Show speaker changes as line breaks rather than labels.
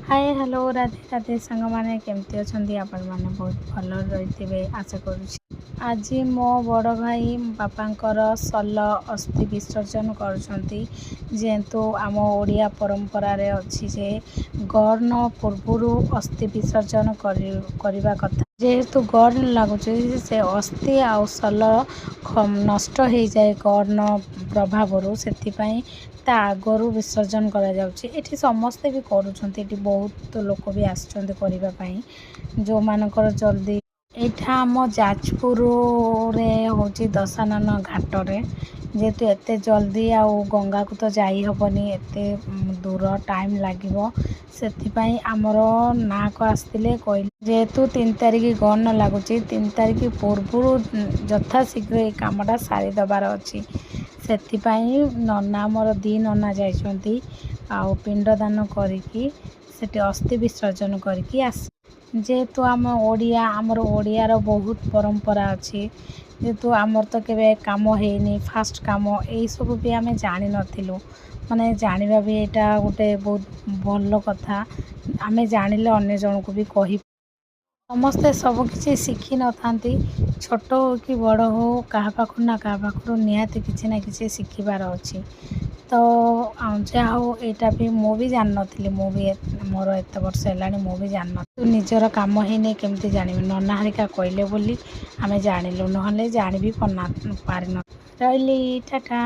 ହାଏ, hello, Radhe Radhe ସାଙ୍ଗମାନେ। କେମିତି ଅଛନ୍ତି ଆପଣମାନେ? ବହୁତ ଭଲରେ ରହିଥିବେ ଆଶା କରୁଛି। ଆଜି ମୋ ବଡ଼ ଭାଇ ବାପାଙ୍କର ସଲ ଅସ୍ଥି ବିସର୍ଜନ କରୁଛନ୍ତି। ଯେହେତୁ ଆମ ଓଡ଼ିଆ ପରମ୍ପରାରେ ଅଛି ଯେ ଗର୍ନ ପୂର୍ବରୁ ଅସ୍ଥି ବିସର୍ଜନ କରିବା କଥା। ଯେହେତୁ ଗର୍ନ ଲାଗୁଛି, ସେ ଅସ୍ଥି ଆଉ ସଲ ନଷ୍ଟ ହେଇଯାଏ ଗର୍ନ ପ୍ରଭାବରୁ। ସେଥିପାଇଁ ତା ଆଗରୁ ବିସର୍ଜନ କରାଯାଉଛି। ଏଠି ସମସ୍ତେ ବି କରୁଛନ୍ତି। ଏଠି ବହୁତ ଲୋକ ବି ଆସିଛନ୍ତି କରିବା ପାଇଁ, ଯେଉଁମାନଙ୍କର ଜଲ୍ଦି। ଏଇଟା ଆମ ଯାଜପୁରରେ ହେଉଛି, ଦଶାନନ ଘାଟରେ। ଯେହେତୁ ଏତେ ଜଲ୍ଦି ଆଉ ଗଙ୍ଗାକୁ ତ ଯାଇ ହେବନି, ଏତେ ଦୂର, ଟାଇମ୍ ଲାଗିବ। ସେଥିପାଇଁ ଆମର ନାଁକ ଆସିଥିଲେ, କହିଲେ ଯେହେତୁ 3 ତାରିଖ ଗହନ ଲାଗୁଛି, 3 ତାରିଖ ପୂର୍ବରୁ ଯଥାଶୀଘ୍ର ଏଇ କାମଟା ସାରିଦେବାର ଅଛି। ସେଥିପାଇଁ ନନା, ମୋର ଦୁଇ ନନା ଯାଇଛନ୍ତି ଆଉ ପିଣ୍ଡଦାନ କରିକି ସେଠି ଅସ୍ଥି ବିସର୍ଜନ କରିକି ଆସି। ଯେହେତୁ ଆମ ଓଡ଼ିଆ, ଆମର ଓଡ଼ିଆର ବହୁତ ପରମ୍ପରା ଅଛି। ଯେହେତୁ ଆମର ତ କେବେ କାମ ହେଇନି, ଫାଷ୍ଟ କାମ, ଏଇସବୁ ବି ଆମେ ଜାଣିନଥିଲୁ। ମାନେ ଜାଣିବା ବି ଏଇଟା ଗୋଟେ ବହୁତ ଭଲ କଥା। ଆମେ ଜାଣିଲେ ଅନ୍ୟ ଜଣକୁ ବି କହି। ସମସ୍ତେ ସବୁକିଛି ଶିଖିନଥାନ୍ତି। ଛୋଟ ହଉ କି ବଡ଼ ହଉ, କାହା ପାଖରୁ ନା କାହା ପାଖରୁ ନିହାତି କିଛି ନା କିଛି ଶିଖିବାର ଅଛି। ତ ଯାହା ହଉ, ଏଇଟା ବି ମୁଁ ବି ଜାଣିନଥିଲି। ମୁଁ ବି ମୋର ଏତେ ବର୍ଷ ହେଲାଣି, ମୁଁ ବି ଜାଣିନଥିଲି। ନିଜର କାମ ହେଇନି, କେମିତି ଜାଣିବି? ନନା ହେରିକା କହିଲେ ବୋଲି ଆମେ ଜାଣିଲୁ, ନହେଲେ ଜାଣି ବି ପାରିନ। ରହିଲି, ଟାଟା।